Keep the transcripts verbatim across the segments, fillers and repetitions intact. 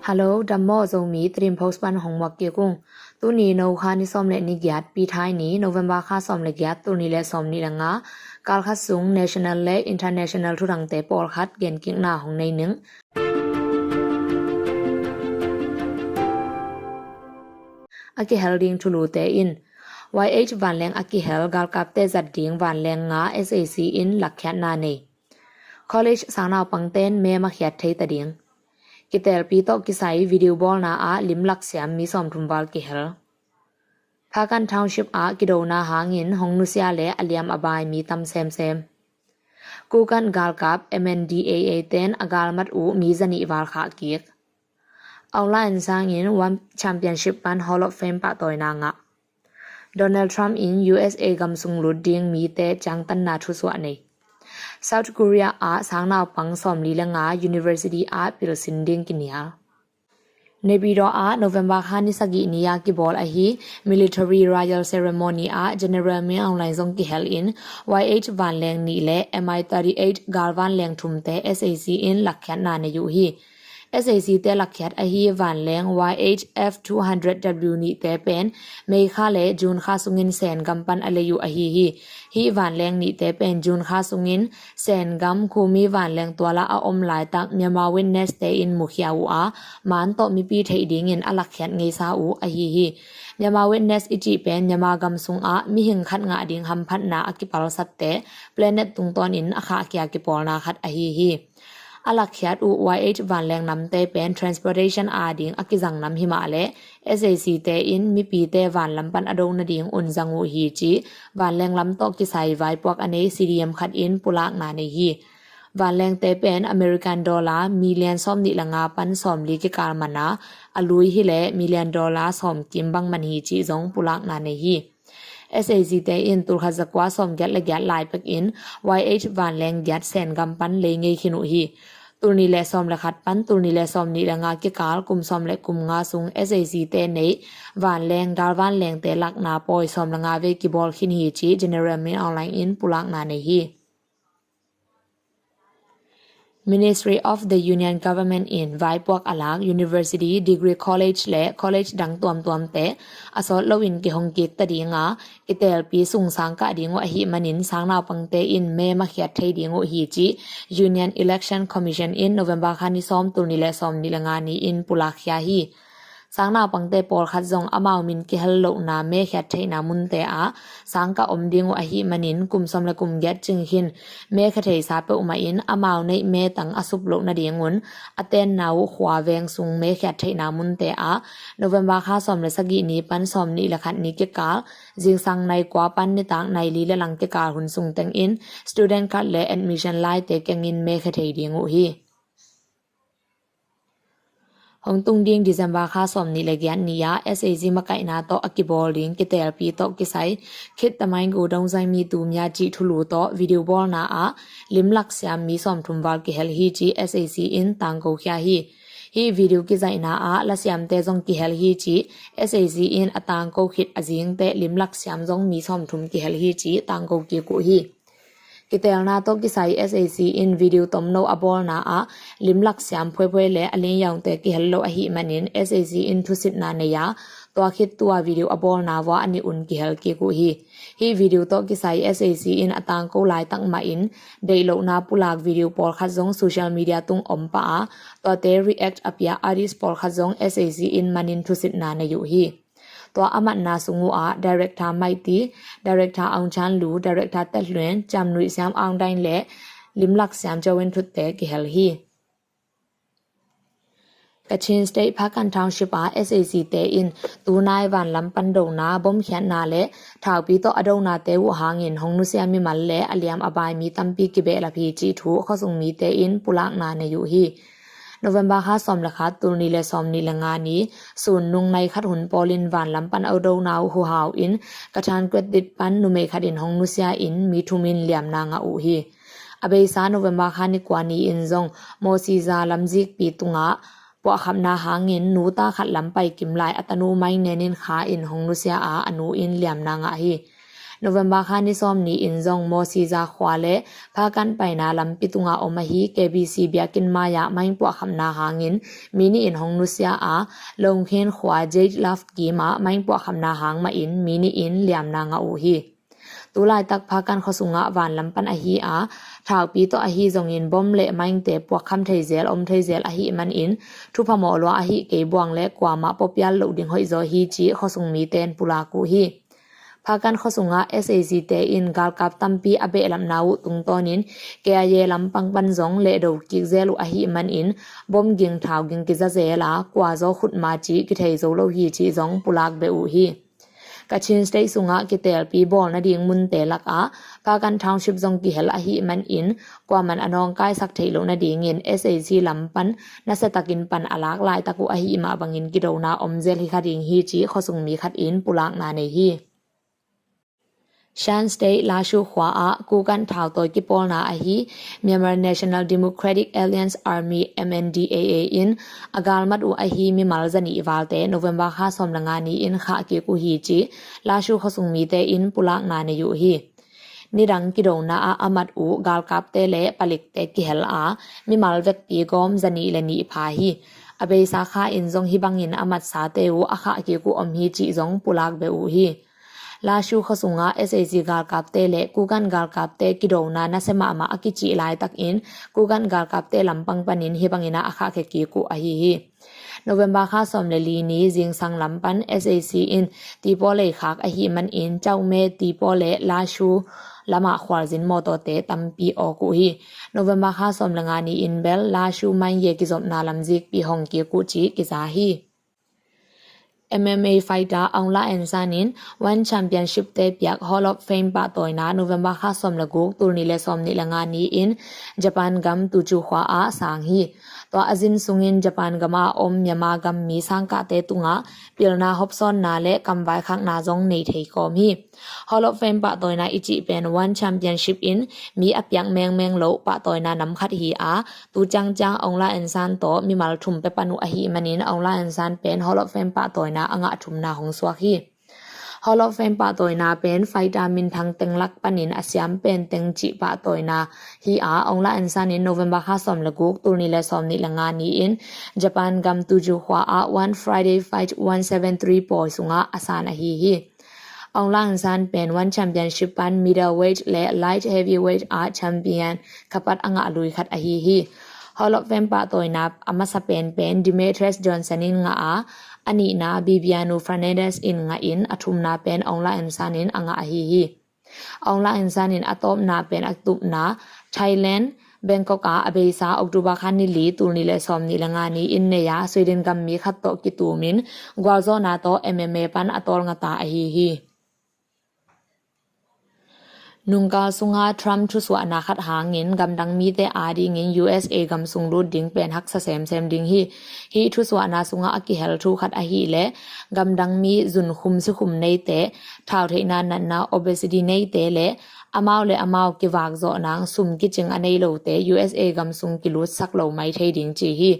Hello, dam maw Zomi, Tedim Post pan hong muak kik ung. Tuni Nokha ni sawm le ni giat, Pi Thai ni, November kha sawm le giat, tul nih le sawm nih le nga, kal khat sung national le international thudangte pawlkhat genkikna hong nei ning. A kihel ding thulute in, Y H vanleng a kihel galkapte zat ding vanleng nga S A C in lakkhiatna nei. College sangnaupangte'n me makhiat thei ta ding. Kitelpi tawh kisai video bawlna ah lim laksiam mi sawmthum val kihel. Phakan Township ah kidona hangin hong nusia le a liam a bai mi tam semsem. Kukan galkap M N D A A te'n a galmat uh mi zanih val khah kik. Aung La N sangin One Championship pan Hall of Fame pahtawina ngah. Donald Trump in U S A gam sung lut ding mite ciangtanna thusuah nei. South Korea ah sangnaupang sawmli le nga university ah pilsin ding kinial. Naypyidaw ah November kha ni sagih ni a kibawl ahi military royal ceremony ah General Min Aung Hlaing zong kihel in Y H vanleng nih le M I thirty-eight galvanleng thumte S A C in lakkhiatna nei uh hi. S A C te lakkhiat ahi vanleng Y H F two hundred W nihte pen May kha le June kha sungin Sen gam pan a lei uh ahi hi. Hih vanleng nihte pen June kha sungin Sen gam Kumi vanleng tuala a om laitak Myanmar Witness te in mukhia uh a, man tawh mipi theih dingin a lakkhiat ngeisa uh ahi hi. Myanmar Witness i cih pen Myanmar gam sungah mihing khat ngah ding hamphatna a kipalsatte planet tungtawnin a khahkhia kipawlna khat ahi hi. A lakkhiat uh Y H vanleng namte pen transportation ading a kizang nam himah le S A C te in mipite vanlam pan a do nading un zang uh hi ci vanleng lam tawh kisai vaipuak a nei C D M khat in pulakna nei hi. Vanlengte pen American dollar million sawmnih le nga pan sawmli kikal mana a lui hi le million dollar sawmkim bang man hi ci zong pulakna nei hi. S A C te in tulkhat zakua sawmgiat le giat lai pekin Y H vanleng giat Sen gam pan lei ngei khin uh hi. Tul nih le sawm le khat pan tul nih le sawmnih le nga kikal kum sawm le kum nga sung S A C te neih vanleng galvanlengte lakna pawi sawm le nga vei kibawl khin hi ci General Min Aung Hlaing in pulakna nei hi. Ministry of the Union Government in vaipuak a lak university, degree college le college dang tuamtuamte a sawt loin kihong kik ta dinga, kitelpi sung sang kah ding uh ahih manin sangnaupangte in me makhiat thei ding uh hi ci Union Election Commission in November kha ni sawm tul nih le sawmnih le nga ni in pulakkhia hi. Sangnaupangte pawlkhat zong amau min kihel lohna me khiat theihna munte ah sangkah om ding uh ahih manin kum sawm le kum giat cing khin me khia theisa peuhmah in amau neih me tang a sup loh nadingun a tenna uh khua veng sung me khiat theihna munte ah November kha sawm le sagih ni pan sawmnih le khat ni kikal zingsang nai kua pan nitak nai li le lang kikal hun sung tengin student card le admission laite kengin me khia thei ding uh hi. Hong tung ding December kha sawmnih le giat ni-ah S A C makaihna tawh a kibawl ding kitelpi tawh kisai Khit Tamaing Gu Dong Zai Mi Tu Mya cih thulu tawh video bawlna ah lim laksiam mi sawmthum val kihel hi ci S A C in tangko khia hi. Hih video kizaihna ah lasiamte zong kihel hi ci S A C in a tangko khit a zingte lim laksiam zong mi sawmthum kihel hi ci tangko kik uh hi. Kitelna tawh kisai S A C in video tomno a bawlna ah lim laksiam phuaiphuai le a lingyaungte kihel lo ahih manin S A C in thusitna nei a, tua khit tua video a bawlna vua a nih un kihel kik uh hi. Hih video tawh kisai S A C in a tangko laitak mahin deih lohna pulak video pawlkhat zong social media tung om pah a, tuate react a pia artist pawlkhat zong S A C in manin thusitna nei uh hi. Tua a matna sung uh ah director Maiti, director Aung Chan Lu, director Tet Hluen, Cam Nui Siam Aung Dain le lim laksiam Joe Win Thut te kihel hi. Kachin State Phakan Township ah S A C te in tunai vanlam pandona, bomkhiatna le thaupi tawh a donate uh hangin hong nusia mimal le a liam a bai mi tampi kibehlap hi cih thu khuasung mite in pulakna nei uh hi. November kha sawm le khat tul nih le sawmnih le nga ni sun nung nai khat hun pawlin vanlam pan a dona uh huhau in Kathan Kwetit pan numei khat in hong nusia in mi thum in liamna ngah uh hi. A beisa November kha ni kua ni in zong Mawsiza lamzikpi tungah puahkhapna hangin nuta khat lam pai kim lai a tanu Mai Nen in kha in hong nusia a, a nu in liamna ngah hi. November kha ni sawm ni-in zong Mosiza khua le Phakan paina lampi tunga om ahi K B C biakinn mai-ah maing puahkhamna hangin mi nih in hong nusia a, Longkhen khua Jade Love kim ah maing puahkhamna hang mahin mi nih in liamna ngah uh hi. Tulaitak Phakan khuasungah vanlam pan ahi a, thaupi tawh ahi zongin bom le maingte puakkham thei zel om thei zel ahih manin thupha mawh lua ahih kei buang le kuamah puapial loh ding hoihzaw hi cih khuasung mite in pulak uh hi. Phakan khuasungah S A C te in galkap tampi a behlapna uh tungtawnin K I A lampang pan zong lehdo kik zel uh ahih manin bom ging thau ging kiza zel a, kuazaw khutma cih kithei zo lo hi cih zong pulak beh uh hi. Kachin State sungah kitelpi bawl nading munte lakah Phakan Township zong kihel ahih manin kuaman a nawngkaisak theih loh nadingin S A C lam pan nasiatakin pan a lak laitak uh ahih mah bangin kidona om zel hi kha ding hi cih khuasung mi khat in pulakna nei hi. Shan State Lashu khua ah Kukan thautawi kipawlna ahi Myanmar National Democratic Alliance Army, M N D A A, in a galmat uh ahi mimal zanih valte November kha sawm le nga ni-in khah kik uh hi cih Lashu khuasung mite in pulakna nei uh hi. Nidang kidona ah a mat uh galkapte le palikte kihel a, mimal vekpi gawm zanih le nih pha hi. A beisa kha in zong hih bangin a matsate uh a khah kik uh om hi cih zong pulak beh uh hi. Lashu khuasungah S A C galkapte le Kukan galkapte kidona nasia mahmah a kicih laitakin Kukan galkapte lampang panin hih bangin a khahkhia kik uh ahi hi. November kha sawm le li ni zingsang lam pan S A C in Tipaw lei khak ahih manin Chaume, Tipaw le Lashu lamah khualzin mawtawte tampi awk uh hi. November kha sawm le nga ni-in bel Lashu Maingye kizopna lamzikpi hong kik uh cih kiza hi. M M A fighter Aung La N San in One Championship te piak Hall of Fame pahtawina November kha sawm le guk, tul nih le sawm nih le nga ni-in Japan gam Tuju khua ah sang hi. Tua a zin sungin Japan gam a om Myanmar gam mi sangkahte tungah pilna, hopsawnna le kamvaikhakna zong nei thei kawm hi. Hall of Fame pahtawina i cih pen One Championship in mi a piak mengmeng lo pahtawina nam khat hi a, tu ciangciang Aung La N San tawh mimal thum pia pan uh ahih manin Aung La N San pen Hall of Fame pahtawina a ngah thumna hong suak hi. Hall of Fame pahtawina pen fighter minthang teng lak panin a siam pen teng cih pahtawina hi a, Aung La N San in November kha sawm le guk, tul nih le sawm nih le nga ni-in Japan gam Tuju khua ah One Friday Fight one seven three pawi sungah a san ahi hi. Aung La N San pen One Championship pan middleweight le light heavyweight ah champion khapat a ngah lui khat ahi hi. Hall of Fame pahtawina a masa pen pen Demetrious Johnson in ngah a, a nihna Bibiano Fernandes in ngah in a thumna pen Aung La N San in a ngah ahi hi. Aung La N San in a tawpna pen a tupna Thailand, Bangkok ah a beisa October kha ni li, tul nih le sawm nih le nga ni-in nei a, Sweden gam mi khat tawh kitumin gualzawhna tawh M M A pan a tawlnga ta ahi hi. Nungkal sunga Trump thusuahna khat hangin gamdang mite adingin U S A gam sung lut ding pen haksa semsem ding hi. Hih thusuahna sungah a kihel thu khat ahih leh gamdang mi zunkhum sikhum neite, thautheihna natna obesity neite le amau le amau kivak zawh nang sum kicing a nei lote U S A gam sung kilutsak lo mai thei ding ci hi.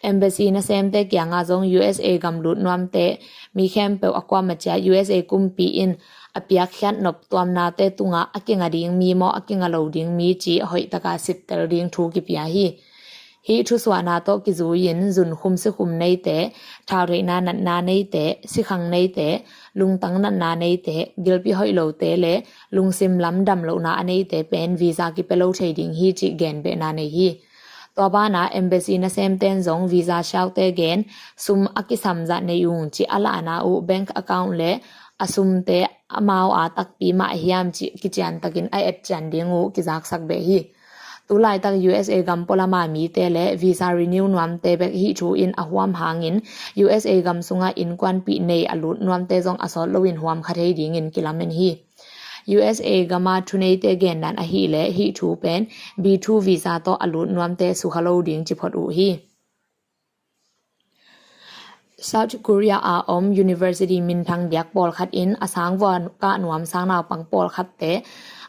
Embassy nasemte kiangah zong U S A gam lut nuamte mi khempeuh a kuama ciat U S A kumpi in a piakkhiat nop tuamnate tungah a kinga ding mi maw, a kinga lo ding mi ci hoihtaka sittel ding thu kipia hi. Hih thusuahna tawh kizui-in zunkhum sikhum neite, thautheihna natna neite, sikhang neite, lungtang natna neite, gilpi hoih lote le lungsim lam dam lohna a neite pen visa kipia lo thei ding hi cih genbehna nei hi. Tua banah embassy nasemten zong visa siaute gen, sum a kisam zah nei ung cih a lahna uh bank account le a sumte amau a takpi mah hiam cih kiciantakin a etcian ding uh kizaksak beh hi. Tulaitak U S A gam pualama mite le visa renew nuamte bek hih thu in a huam hangin U S A gam sungah innkuanpih nei a lut nuamte zong a sawt loin huam kha thei dingin kilamen hi. U S A gama thuneite gendan ahih leh hih thu pen B two visa tawh a lut nuamte sukha lo ding ci phot uh hi. South Korea a om university minthang diak pawlkhat in a sangvua kah nuam sangnaupang pawlkhatte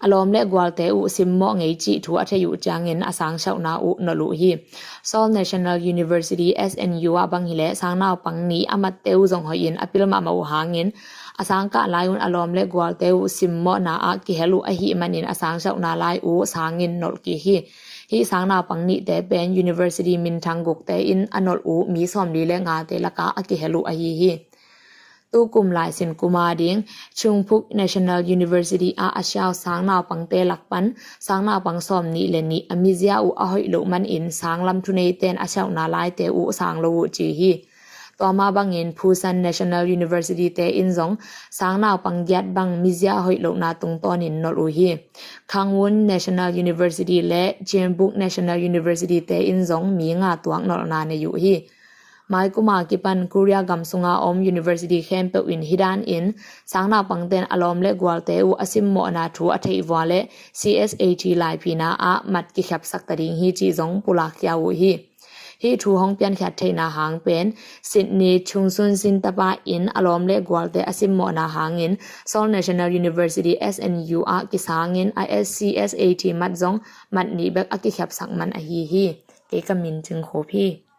a lawm le gualte uh simmawh ngei cih thu a theih uh ciangin a sangsiauhna uh nolh uh hi. Seoul National University, S N U ah bang hileh sangnaupang nih a matte uh zong hoihin a pil mahmah uh hangin a sangkah lai un a lawm le gualte uh simmawhna ah kihel uh ahih manin a sangsiauhna lai uh sangin nolh kik hi. Hih sangnaupang nihte pen university minthang gukte in a nolh uh mi sawmli le ngate lakah a kihel uh ahi hi. Tukum laisin kuma ding Chungphuk National University ah a siau sangnaupangte lakpan sangnaupang sawmnih le nih a mizia uh a hoih loh manin sanglam thuneite'n a siauhna laite uh sang lo uh ci hi. Tua mah bangin Pusan National University te in zong sangnaupang giat bang mizia a hoih lohna tungtawnin nolh uh hi. Kangwon National University le Jeonbuk National University te in zong mi nga tuak nolhna nei uh hi. Maikuma kipan Korea gam sunga om university khempeuh in hih danin sangnaupangte'n a lawm le gualte uh a simmawhna thu a theih vua le C S A T laiphina ah mat kikhiapsak ta ding hi cih zong pulakkhia uh hi. Hih thu hong piankhiat theihna hang pen Sydney Chungsun Sin tapa in a lawm le gualte a simmawhna hangin Seoul National University, S N U ah kisangin a C S A T mat zong mat nih bek a kikhiapsak man ahi hi. Kei ka min Cing Khup hi.